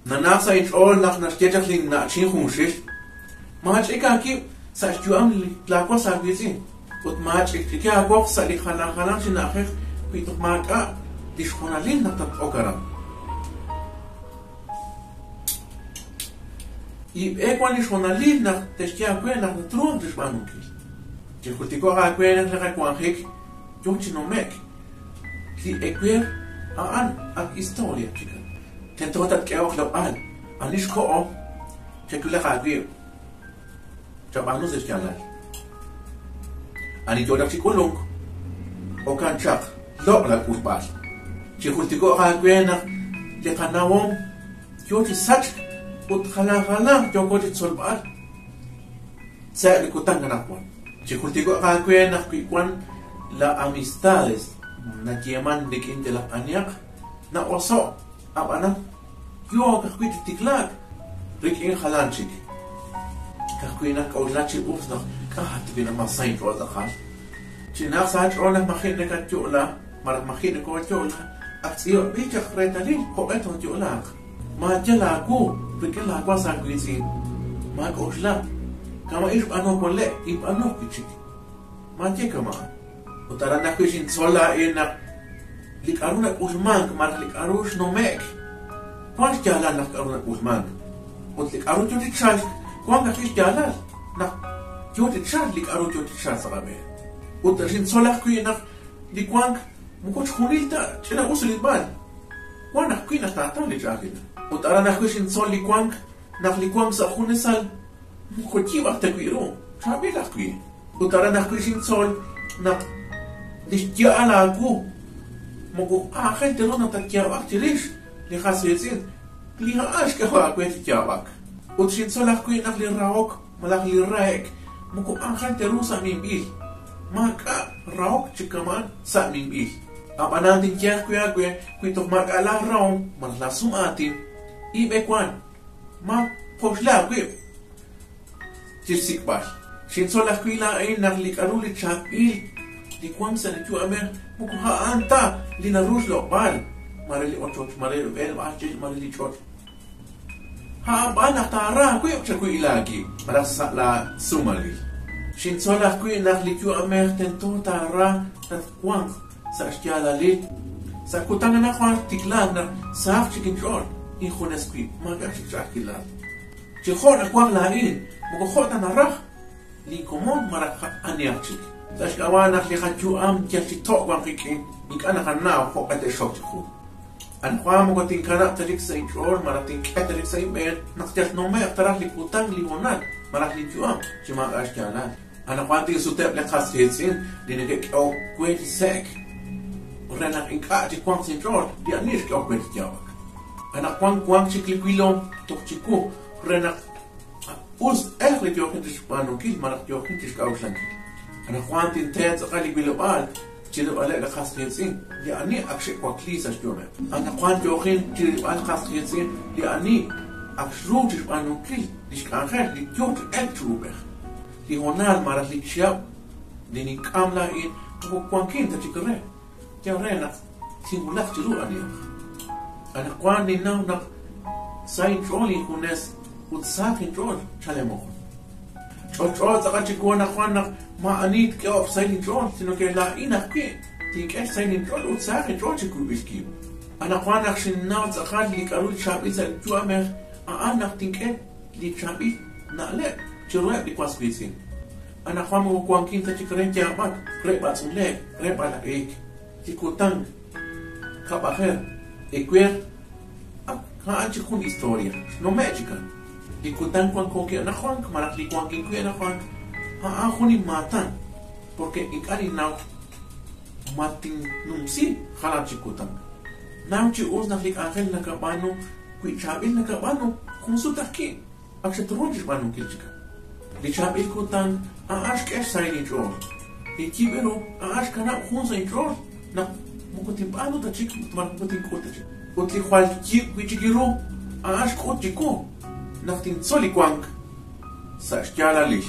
Nanaq sa inch'ool naq naxye chaq li na'chin junxil. Maach'ik aakib' sa' xyu'am li laawas aawiitz'in ut maach'ikch'iki aawoq sa' li jalan jalan chi na'ajej wi toj maak'a' li xhonalil naq tat'ok aran. Ib'e wan li xhonalil naq texye aawe naq natruuq chixb'aanunkil. Chijultiko'q aawe naq li qawanjik yoo chi nume'k. Li ewer a'an ak historia chikan. Tento tatk'ehoq loq'al ani xko'o chawilaq aawib' chab'aanu sa' xyaalal. Ani yoo chaq chi k'ulunk okan chaq loq' la k'ulb'al. Chijultiko'q aawe naq li qanawom yoo chi sachk ut jalan jalan yooko chi tzolb'al sa' li kutan anaqwan. Chijultiko'q aawe naq wi wan la amistades nayeeman rik'in yalaq aniaq na'oso' ab'anan yook ajwi' chi tiklaak rik'in jalan chik. Kajwi' naq k'a'uxla chi us naq k'a'at wi naq mas sa inch'ool tz'aqal. Chinaq sa aach'ool naq maji' nakatyo'la malaj maji' nakooyo'la ak tz'iib'anb'il chaq reetalil jo'q'e tooyo'laaq. Maayal aawu rik'in laawas aawiitz'in. Maak'a'uxla kama'in xb'aanu wanle' inb'aanu ajwi' chik. Maaye kama'an. Ut aran ajwi' xintzol laa'in naq li k'a'ru nak'ulmank malaj li k'a'ru xnume'k wan xyaalal naq k'a'ru nak'ulmank. Ut li k'a'ru yoo chi chalk wan ajwi' xyaalal naq yoo chi chalk li k'a'ru yoo chi chalk sa' qab'een. Ut xintzol ajwi' naq li wank moko chjunil ta ch'ina us rilb'al. Wan ajwi' naq taataw li ch'a'ajkilal. Ut aran ajwi' xintzol li wank naq li wank sa' junesal moko yiib' aj ta wi' ru, chaab'il ajwi'. Ut aran ajwi' xintzol naq li xya'al aawu moko aajel ta ru naq tatyaab'aq chirix li qas qiitz'in, li a'an xk'eho aawe chi yaab'ak. Ut xintzol ajwi' naq li rahok malaj li rahek moko aajel ta ru sa' minb'il. Maak'a' rahok chi kama'an sa' minb'il. Ab'anan tinye ajwi' aawe wi toj maak'a' laa rahom malaj laa sum aatin, ib'e wan ma k'oxla aawib' chixsik'b'al. Xintzol ajwi' laa'in naq li k'a'ru li chaab'il li wank sa' li yu'amej moko a'an ta li naru xloq'b'al, mare li ochoch, mare li b'elb'al ch'iich', mare li ch'och'. A'an b'an naq taara aawib' chawil aawib' malaj sa' laa sumalil. Xintzol ajwi' naq li yu'amej tento taara tatwanq sa' xyaalalil. Sa' kutan anaqwan tiklaak naq sahaq chik inch'ool injunes wib' maak'a' chik ch'a'ajkilal. Chi jo' nawaj laa'in moko jo' ta naraj linkomon malaj anihaq chik. Sa' xk'ab'a' naq li qayu'am yal chi to' wan qik'in ink'a' naqanaw jo'q'e te'xok chi qu. Anaqwan moko tinkanab' ta chik sa' inch'ool malaj tink'e ta chik sa' inb'een naq yal nume'q taraj li kutan li honal malaj li yu'am chi maak'a' xyaalal. Anaqwan tinsuteb' li qas qiitz'in li neke'k'ehok we chi se'ek re naq ink'a' chik wanq sa' inch'ool li ani xk'ehok we chi yaab'ak. Anaqwan wank chik li wilom toj chiwu re naq us elq li yookin chixb'aanunkil malaj yookin chixk'a'uxlankil. Anaqwan tinte tz'aqal li wilob'aal chirilb'aleb' li qas qiitz'in li ani ak xe'wakli sa' xyu'ameb'. Anaqwan yookin chirilb'al qas qiitz'in li ani ak xru chixb'aanunkil li xk'anjel li yoo chi elk chi uub'ej. Li honal malaj li chihab' li nink'am laa'in moko wankin ta chik re, yal re naq tinwulaq chiru anihaq. Anaqwan ninnaw naq sa inch'ool injunes ut saq inch'ool chalemoq. Ch'olch'ool tz'aqal chiwu anaqwan naq maa'ani tk'ehoq xsahil inch'ool, sino que laa'in ajwi' tink'e xsahil inch'ool ut sahaq inch'ool chi kub'il wib'. Anaqwan naq xinnaw tz'aqal li k'a'ru li chaab'il sa' li yu'amej, a'an naq tink'e li chaab'il na'leb' chiruheb' li was wiitz'in. Anaqwan moko wankin ta chik re yaab'ak, re b'atz'uleek, re b'alaq'iik. Li kutan kab'ajer ewer ak a'an chik jun historia, xnume' chikan. Li kutan wanko wi' anaqwan malaj li wankin wi' anaqwan a'an jun inmaatan, porque ink'a' ninnaw ma tinnumsi jalan chik kutan. Naw chi us naq li k'anjel nakab'aanu wi chaab'il nakab'aanu jun sut ajwi' ak xatruhan chixb'aanunkil chikan. Li chaab'il kutan a'an xk'e xsahil inch'ool. Li yib' ru a'an xkanab' jun sa' inch'ool naq moko tinb'aanu ta chik malaj moko tink'ul ta chik. Ut li jwal yib' wi' chik ru a'an xk'ut chiwu naq tintzol li wank sa' xyaalalil.